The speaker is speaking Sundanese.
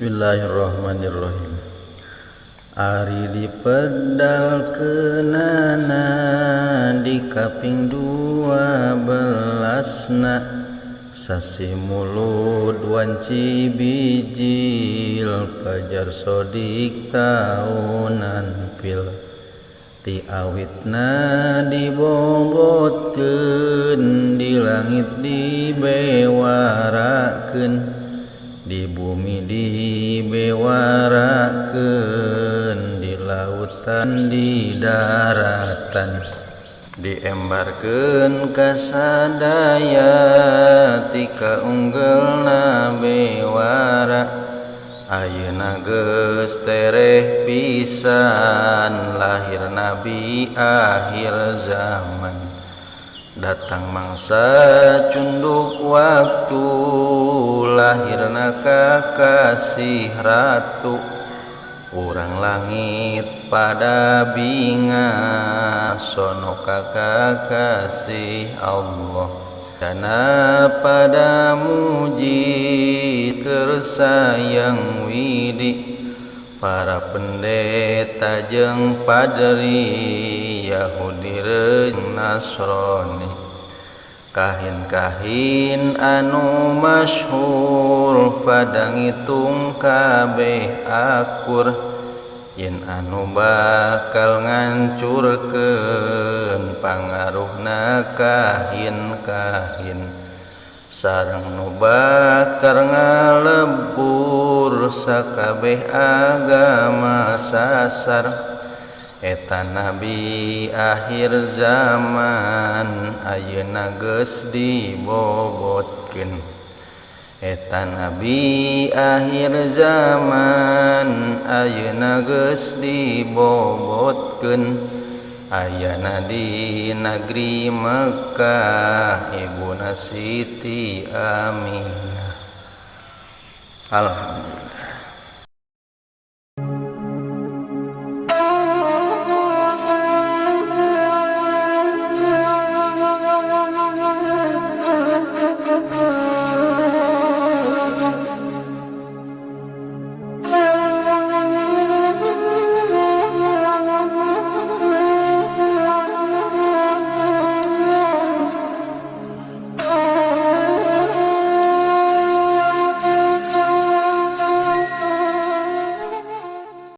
Bismillahirrahmanirrahim. Ari dipedalkeunana di kaping 12na sasi Mulud wanci bijil fajar sodik taunan pil ti awitna dibobotkeun di langit dibewarakeun di bumi dibewarakeun di lautan di daratan diembarkeun ka sadaya ti kaunggelna bewara ayeuna geus tereh pisan lahir nabi akhir zaman datang mangsa cunduk waktu lahirna kakasih ratu urang langit pada bingah sono kakasih Allah dana pada muji tersayang widi para pendeta jeung padri Yahudi jeung Nasrani kahin-kahin anu masyhur pada ngitung kabeh akur yen anu bakal ngancurkeun pangaruhna kahin-kahin sareng nu bakal ngalebur sakabeh agama sasar eta nabi akhir zaman ayeuna geus dibobotkeun eta nabi akhir zaman ayeuna geus dibobotkeun ayana di negeri Mekah ibuna Siti Aminah. Alhamdulillah.